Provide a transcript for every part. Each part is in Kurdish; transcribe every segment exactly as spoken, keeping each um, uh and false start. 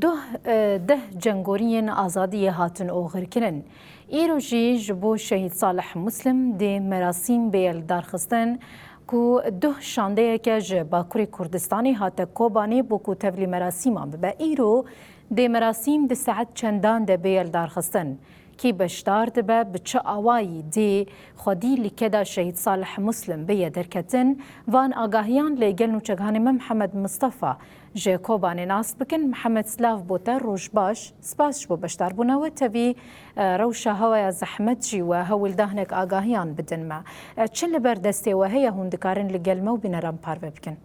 Duh, e, deh cengoriyên azadiyê hatin oxirkirin. Îro jî ji bo Şehîd Salih Muslim dê merasîm bêye li darxistin ku duh şandeyeke ji Bakurê Kurdistanê hate Kobanê bo ku tevlî merasîman bibe. Îro dê merasîm di saet çendan de bêye li darxistin. Kî beşdar dibe, bi çi awayî dê xwedî li keda Şehîd Salih Muslim bêye derketin, van agahiyan li gel nûçeghanê me Mihemed Mistefa ji Kobanê nas bikin. Mihemed, silav bo te, roj baş. Spas ji bo beşdarbûna we. Tevî, e, rewşa hewaya zehmet jî we hewil da hinek agahiyan bidin me. E, çi li ber destê we heye hûn dikarin li gel me û bîneran parve bikin?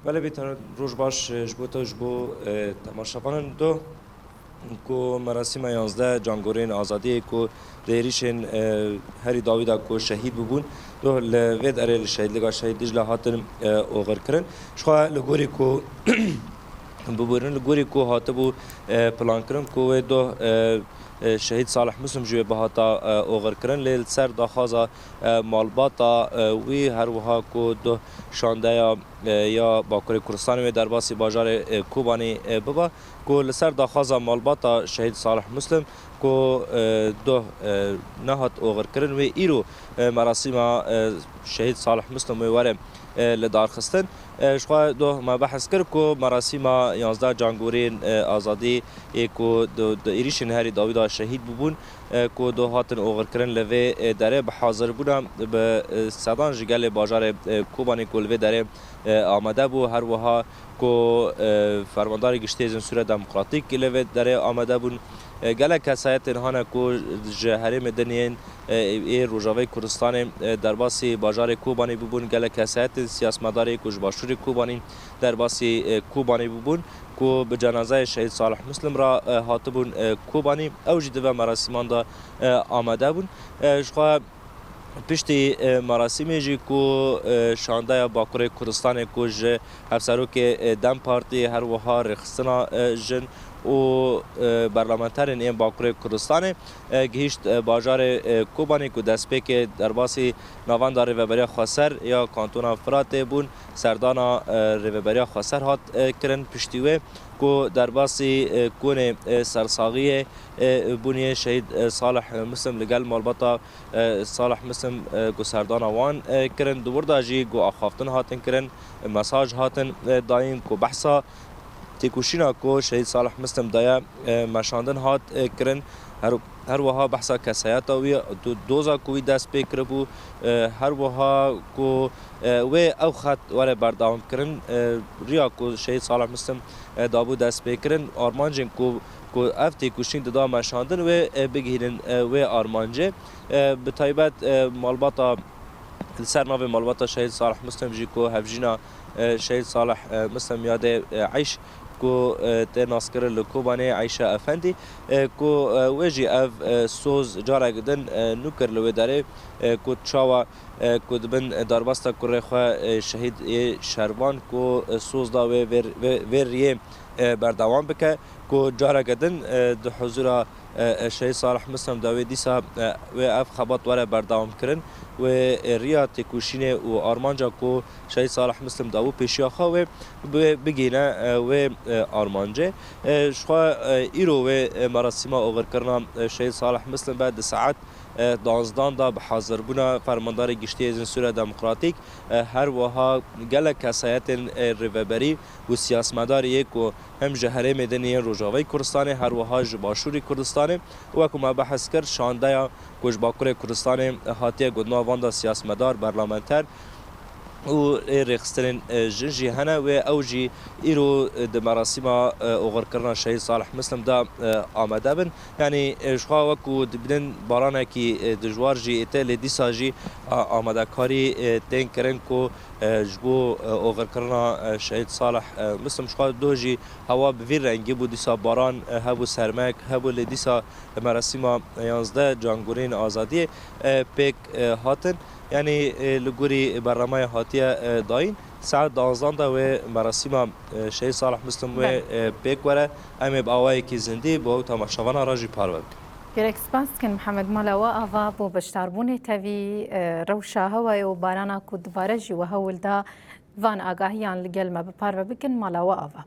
Belê bî, te roj baş, e, ji bo te û ji bo, e, temaşevanên do ku merasîma yanzdeh cangorên azadiyê ku di êrîşên, e, herî dawî de ku şehîd bibûn, do li vê derê li şehîdlika Şehîd Dicle hatin, e, oxirkirin. Jixwe li gorî ku bibûrin, li gorî ku hatibû, e, plankirin ku wê do, e, e, Şehîd Salih Muslim ji wê bihata, e, oxirkirin, lê li ser daxwaza, e, malbata, e, wî, her wiha ku duh şandeya, e, ya Bakurê Kurdistanê wê derbasî bajarê, e, Kobanê, e, biba, ku li ser daxwaza malbata Şehîd Salih Muslim ku, e, duh, e, nehat oxirkirin, wê îro, e, merasîma, e, Şehîd Salih Muslim wê were, e, li darxistin. E, jixwe duh me behs kir ku merasîma yanzdeh cangorên, e, azadî ê ku di, di êrîşên herî dawî de şehîd bûbûn, e, ku do hatin oxirkirin li vê, e, derê bi hazirbûna bi, e, sedan ji gelê bajarê, e, Kobanê ku li vê derê, e, amade bû. Her wiha ku, e, Fermandarê Giştî Hêzên Sûriya Demokratîk li vê derê amade bûn. E, gelek kesayetên hane ku ji herêmê din yên, e, ê Rojavayê Kurdistanê, e, derbasî bajarê Kobanê bûbûn. Gelek kesayetên siyasmedarê ku ji başûrê Kobanê derbasî, e, Kobanê bûbûn. Ku bi cenazeyê Şehîd Salih Muslim re, e, hatibûn, e, Kobanî, ew jî di ve merasîman de, e, amade bûn. E, jixwe piştî, e, merasîmê jî ku, e, şandeya Bakurê Kurdistanê ku ji hevserokê, e, dem Partî, her wiha rêxistina, e, jin û, e, berlamanterên ên Bakurê Kurdistanê, e, gihîşt, e, bajarê, e, Kobanî ku destpêkê derbasî navenda Rêveberiya Xweser ya Kantona Firatê bûn, serdana, e, Rêveberiya Xweser hat, e, kirin. Piştî wê ku derbasî, e, konê, e, sersaxiyê, e, bûniyê Şehîd, e, Salih, e, Muslim li gel malbata, e, Salih Muslim, e, ku serdana wan, e, kirin. Di wir de jî ku axaftin hatin kirin, e, mesaj hatin, e, dayîn ku behsa têkoşîna ku Şehîd Salih Muslim daye, e, meşandin hat, e, kirin. Her, her wiha behsa kesayeta wî, do-, doza ku wî dest pê kiribû, e, her wiha ku, e, wê ew xet were berdewam kirin, e, riya ku Şehîd Salih Muslim, e, dabû dest pê kirin, armancên ku, ku ev têkoşîn dida meşandin wê, e, bigihînin, e, wê armancê. E, bi taybet, e, malbata, li ser navê malbata Şehîd Salih Muslim jî ku hevjîna, e, Şehîd Salih, e, Muslim yadê, e, Eyş ku, e, tê naskirin li Kobanê, Eyşe Efendî, e, ku, e, wê jî ev, e, soz carek din, e, nû kir li wê derê, e, ku çawa, e, ku dibin darbasta kurê xwe, e, şehîd ê şervan ku, e, soz da wê vê, vê, vê riyê, e, berdewam bike, ku careke din, e, di huzura, e, e, Şehîd Salih Muslim de wê dîsa, e, wê ev xebat were berdewam kirin, wê, e, riya têkoşînê û armanca ku Şehîd Salih Muslim dabû pêşiya xwe wê, wê bigihîne, e, wê, e, armancê. E, jixwe, e, îro wê, e, merasîma oxirkirina, e, Şehîd Salih Muslim be di saet, e, danzdan de bi hazirbûna Fermandarê Giştî Hêzên Sûriya Demokratîk, e, her wiha gelek kesayetên, e, rêveberî û siyasmedarê yê ku hem ji herêmê din yên Rojavayê Kurdistanê, her wiha ji Başûrê Kurdistanê, wekî me behs kir, şandeya ku ji Bakurê Kurdistanê hatiye gotina van de siyasmedar, berlamenter û ê rêxistinên, e, jin jî hene wê ew jî îro, e, di merasîma, e, oxirkirina Şehîd Salih Muslim de, e, amade bin. Yanî, e, jixwe wekî dibînin baranekî, e, dijwar jî ê te, lê dîsa jî, a, amadekarî, e, tên kirin ku, e, ji bo, e, oxirkirina, e, Şehîd Salih, e, Muslim jixwe doh jî hewa bi vî rengî bû, dîsa baran, e, hebû, sermek hebû, lê dîsa merasîma yanzdeh cangorên azadiyê, e, pêk, e, hatin. Yanî, e, li gorî bernameya hatiye, e, dayîn, saet danzdan de wê merasîma, e, Şehîd Salih Muslim wê, Belê. e, pêk were. Em ê bi awayekî zindî bo ew temaşevana re jî parve bikin. Gelek spas dikin Mihemed, mala we ava bo beşdarbûnê tevî, e, rewşa hewayê û barana ku dibare jî we hewl da Van agahiyan li gel me bi parve bikin, mala we ava.